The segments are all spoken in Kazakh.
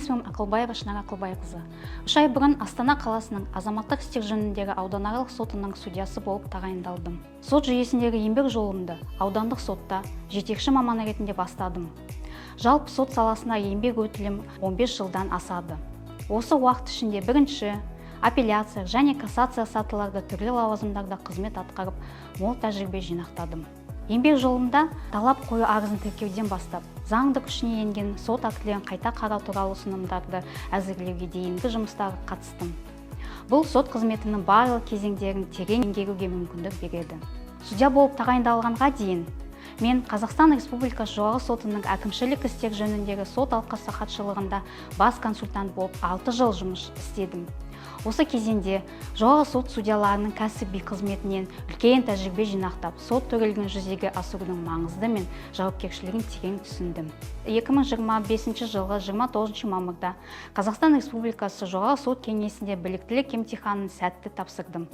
Есімім Ақылбаева Шынар Ақылбайқызы. 3 ай бұрын Астана қаласының азаматтық істер жөніндегі ауданаралық сотының судьясы болып тағайындалдым. Сот жүйесіндегі еңбек жолымды аудандық сотта жетекші маман ретінде бастадым. Жалпы, сот саласында еңбек өтілім 15 жылдан асады. Осы уақыт ішінде бірінші, апелляция және кассация сатыларда түрлі лауазымдарда қызмет атқарып, мол тәжірибе жинақтадым. Еңбек жолында талап қою арызын тіркеуден бастап, заңды күшіне енген сот актілерін қайта қарау туралы ұсынымдарды әзірлеуге дейінгі жұмыстарға қатыстым. Бұл сот қызметінің барлық кезеңдерін терең меңгеруге мүмкіндік береді. Судья болып тағайындалғанға дейін мен Қазақстан Республикасы Жоғарғы Сотының әкімшілік істер жөніндегі сот алқасы хатшылығында бас консультант болып 6 жыл жұмыс істедім. Осы кезеңде Жоғарғы Сот судьяларының кәсіби қызметінен үлкен тәжірибе жинақтап, сот төрелігін жүзеге асырудың маңызды мен жауапкершілігін терең түсіндім. 2025 жылғы 29 мамырда Қазақстан Республикасы Жоғарғы Сот кеңесінде біліктілік емтиханын сәтті тапсырдым.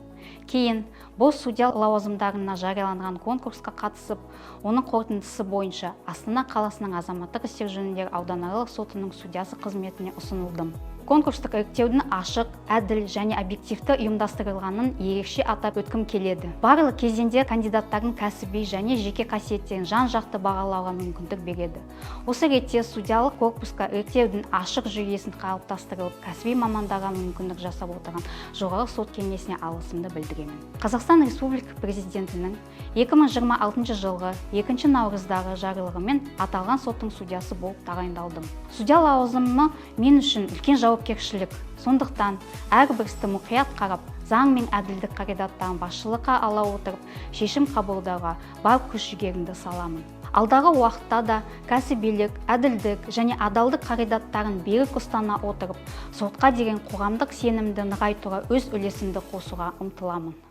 Кейін бос судья лауазымдарына жарияланған конкурсқа қатысып, оның қорытындысы бойынша Астана қаласының азаматтық істер жөніндегі ауданаралық сотының судьясы қызметіне ұсынылдым. Конкурстық іріктеудің ашық, әділ және объективті ұйымдастырылғанын ерекше атап өткім келеді. Барлық кезеңде кандидаттардың кәсіби және жеке қасиеттерін жан-жақты бағалауға мүмкіндік береді. Осы ретте судьялық корпусқа іріктеудің ашық жүйесін қалыптастырып, кәсіби мамандарға мүмкіндік жасап отырған Жоғарғы Сот кеңесіне алғысымды білдіремін. Қазақстан Республика Президентінің 2026 жылғы 2 наурыздағы жарлығымен аталған соттың судьясы болып тағайындалдым. Судья лауазымы мен үшін үлкен жауапкершілік. Сондықтан әрбір істі мұқият қарап, заң мен әділдік қағидаттарын басшылыққа ала отырып, шешім қабылдауға бар күш жігерімді саламын. Алдағы уақытта да кәсібилік, әділдік және адалдық қағидаттарын берік ұстана отырып, сотқа деген қоғамдық сенімді нығайтуға өз үлесімді қосуға ұмтыламын.